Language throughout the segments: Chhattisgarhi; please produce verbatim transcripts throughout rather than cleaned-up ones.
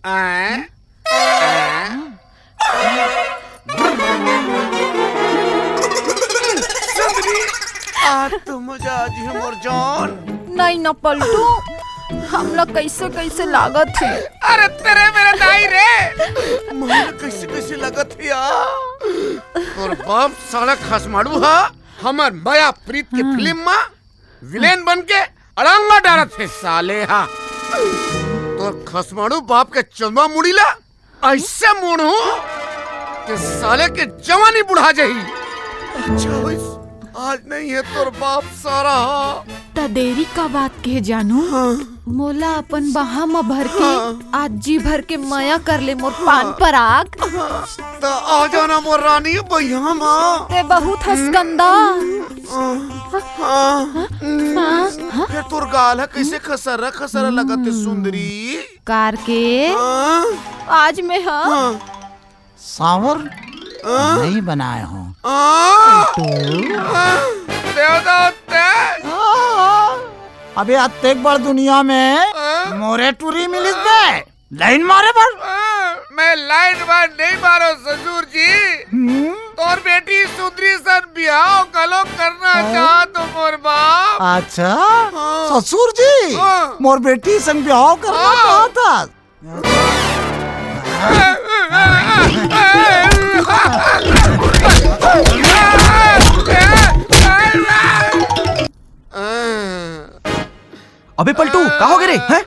आए? आए? सुंदरी, आज तो मजा आ जी हमर जान। नहीं ना पलटू, हमला कैसे कैसे लागत हे। अरे तेरे मेरे दाई रे, मोला कैसे कैसे लगत हे यार। तोर बाप साला खसमाड़ू हा, हमर मया प्रीत के हाँ। फिल्म मा विलेन बन के अड़ंगा डारत हे साले हा। तोर खसमाड़ू बाप के चंदवा मुड़ी ला ऐसे मोड़हूं कि साले के जवानी बुढ़ा जाही। अच्छा होइस, आज नहीं है तोर बाप सारा हा। त देरी का बात कहे जानू? हाँ। मोला अपन बाहा म भर के हाँ। आज जी भर के मया कर ले मोर पान पराग। त आ जाना मोर रानी बहिया मा। ते बहुत हसकंदा। हाँ, हाँ, हाँ। फिर तोर गाल ह कैसे खसरा खसरा लगत हे सुंदरी? कार के हाँ? आज मैं हा हाँ। सावर हाँ? नहीं बनाए हो। हाँ? तो हाँ? देवदत्त है? हाँ। अबे अतेक बड़ दुनिया में हाँ? मोरे टूरी मिलिस बे। लाइन मारे बर? हाँ, मैं लाइन वाइन नहीं मारो ससुर जी। हम्म? तोर बेटी सुंदरी सन बिहाव घलो करना हाँ? चाहत हो मोर बाप। अच्छा, हाँ। ससुर जी, हाँ। मोर बेटी संग बिहाव करना हाँ। चाहत हस? अबे पलटू, का हो गे रे? हैं?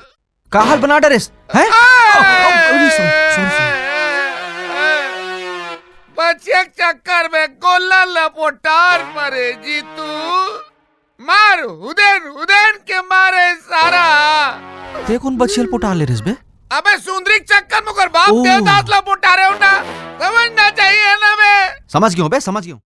का हाल बना डरेस? हैं? अ, अ, अरे, sorry, sorry, sorry। बच्चे के चक्कर में गोला लपोटार मरे जी तू। मार, हुदेन, हुदेन के मारे सारा। ते कौन बछियल पोटा ले रेस बे? अबे सुंदरी के चक्कर में ओकर बाप ओ। देवदास ला पोटा रहे हो ना, समझना चाहिए ना बे। समझ गयो बे, समझ गयो।